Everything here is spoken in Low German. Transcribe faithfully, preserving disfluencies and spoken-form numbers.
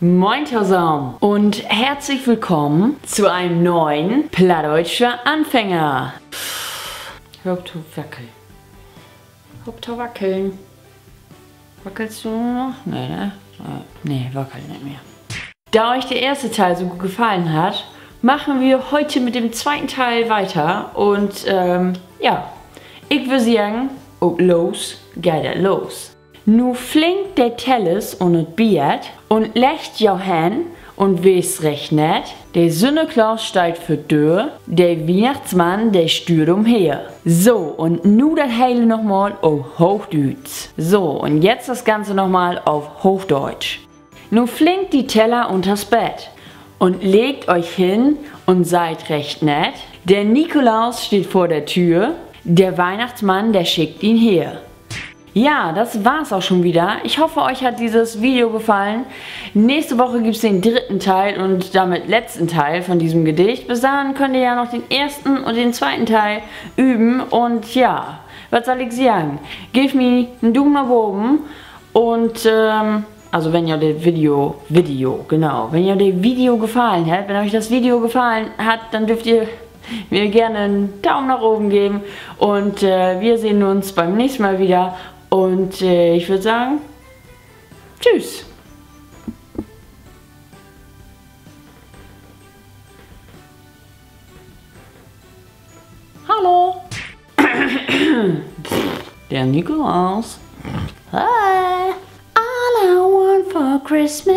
Moin tosamen und herzlich willkommen zu einem neuen Plattdeutsche Anfänger. Hör op to wackeln. Hör op to wackeln. Wackelst du noch? Nee, ne? Äh, nee, wackel nicht mehr. Da euch der erste Teil so gut gefallen hat, machen wir heute mit dem zweiten Teil weiter. Und, ähm, ja, ik würr seggen, op los geiht dat los. Nu flink de Tellers un dat Bier un leggt jo hen un weest recht nett: De Sünnerklaas steiht vör Döör, de Wiehnachtsmann, de stüert ümher. So, un nu dat Hele nochmal op Hoochdüütsch. So, und jetzt das Ganze nochmal auf Hochdeutsch. Nu flink de Teller unters Bett un leggt euch hin un seid recht nett: De Nikolaus steiht vör de Tüür, de Wiehnachtsmann, de schickt een her. Ja, das war's auch schon wieder. Ich hoffe, euch hat dieses Video gefallen. Nächste Woche gibt's den dritten Teil und damit letzten Teil von diesem Gedicht. Bis dahin könnt ihr ja noch den ersten und den zweiten Teil üben. Und ja, wat sall ik seggen? Geevt mi en Duum na boven und, ähm, also wenn jo de Video, Video, genau, wenn jo de Video gefallen hat, wenn euch das Video gefallen hat, dann dürft ihr mir gerne einen Daumen nach oben geben und, äh, wir sehen uns beim nächsten Mal wieder. Und, äh, ich würd sagen, tschüss. Hallo. Der Nikolaus. Hi. All I want for Christmas